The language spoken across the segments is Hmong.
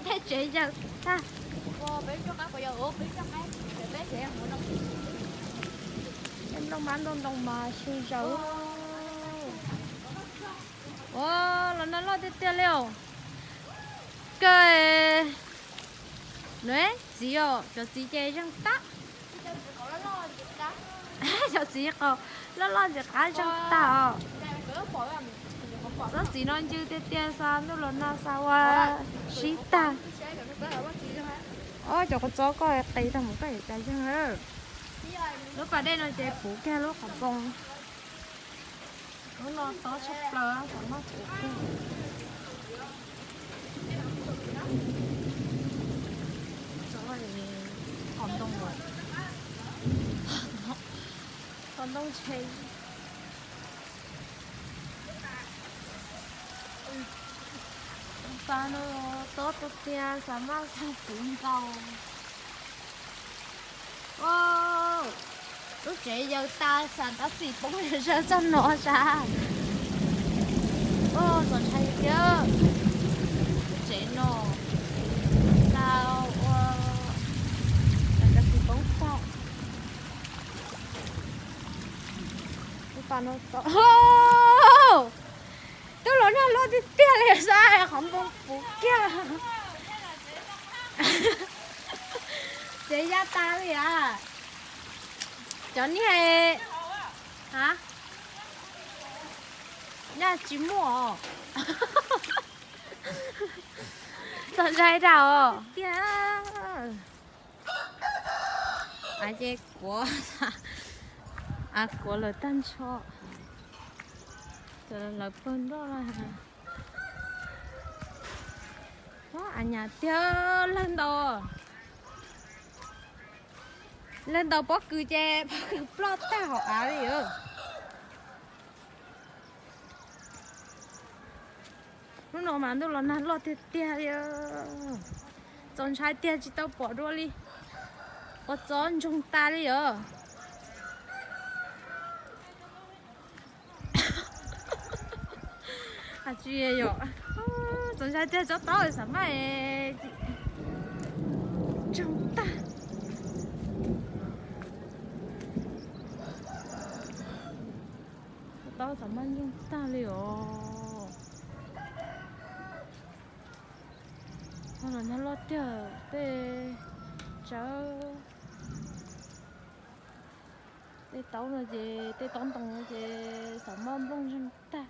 Tej tsev yawg tag. Tej nplooj mab nplooj ntoo mas sib zaws. Ua, los nag loj tiag tiag li os. Kawg, nws txiv os, cov txiv ces zeeg tag. Cov txiv qau loj loj ntxim qab zeeg tag os. Tsob txiv no ncw tiag tiag, xa ntuj los nag xa ua sib tag. Ob cov kua txob koj qis tag mus koj yuav cas zeeg. Lub pas dej no ces puv kiag lub qhov npoo. Lub no tob tshaj plaws, xav maj puv kiag. Qhov ntoo, qhov ntoo tsheb. Pas no tob tiag tiag, xav maj xav puv ntau. Lub tsev yawg tas, xav tab sis poob zawg txog no sas. Txaus ntshai tiag. Lub tsev no tas ua, xav tab sis poob tag. Lub pas no to. Twb los nag loj tiag tiag li sas, qhov npoo puv kiag. Tsev ya tas li as. Cov niag, a, nyaj tsis muaj os. Txaus ntshai dhau os tiag. A, ces kuav, a, kuav lawm tag nrho. Lawv pawg nroj na. A, nyam tiag, lawg ntaus, lawg ntaus pob kws ces pob kws ploj tag hauv av li os. Hnub no mas ntuj los nag loj tiag tiag li. Txaus ntshai tiag, tsis tau pom dua li. Ua txob ntsoog tas li os. Tsis yog, txaus ntshai tiag, tsob taub xav maj ntsoog tag. Tsob taub xav maj ntsoog tag li os. Los nag loj tiag, tej tsawb, tej taub no ces, tej taub ntoo no ces xav maj nplooj ntsoog tag.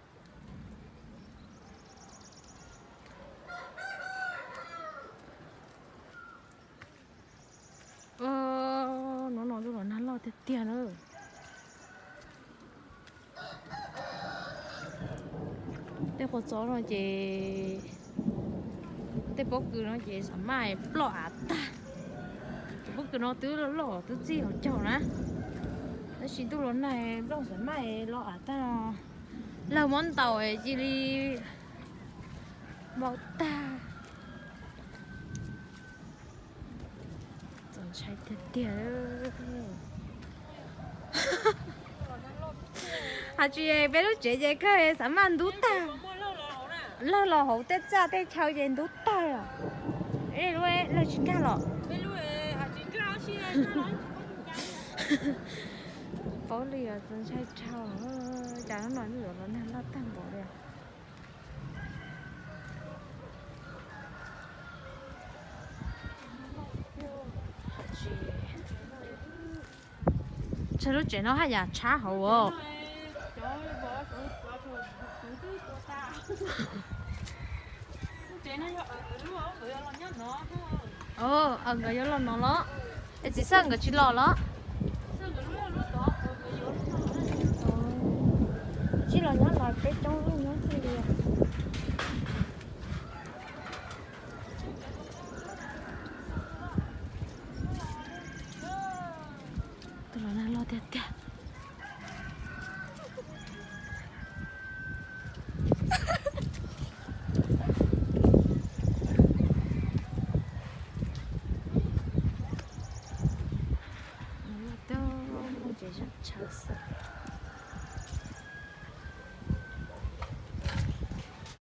Hnub no ntuj los nag loj tiag tiag na. Tej qhov txob no ces, tej pob kws no ces xav maj ploj av tag. Cov pob kws no twb loj loj twb txij hauv caug na, tab sis ntuj los nag nplooj xav maj los av tag no. Lawg muab ntaus cia li vau tag. Txaus ntshai tiag tiag. Has tsis, peb lub tsev ces kawg xav maj ntub tag. Lawg los hauv tej txaj tej chaw ces ntub tag os. Lawg tsis nkag los. Paub li os, txaus ntshai dhau. Cas hnub no yuav los nag loj tag npaum li. Ntshe lub tsev no haj yam tshab hauv os. Nkawd yuav los no los? Es txiv Xawj nkawd tsis los los? Tsis los nyob los peb coob leej nyob xwb li.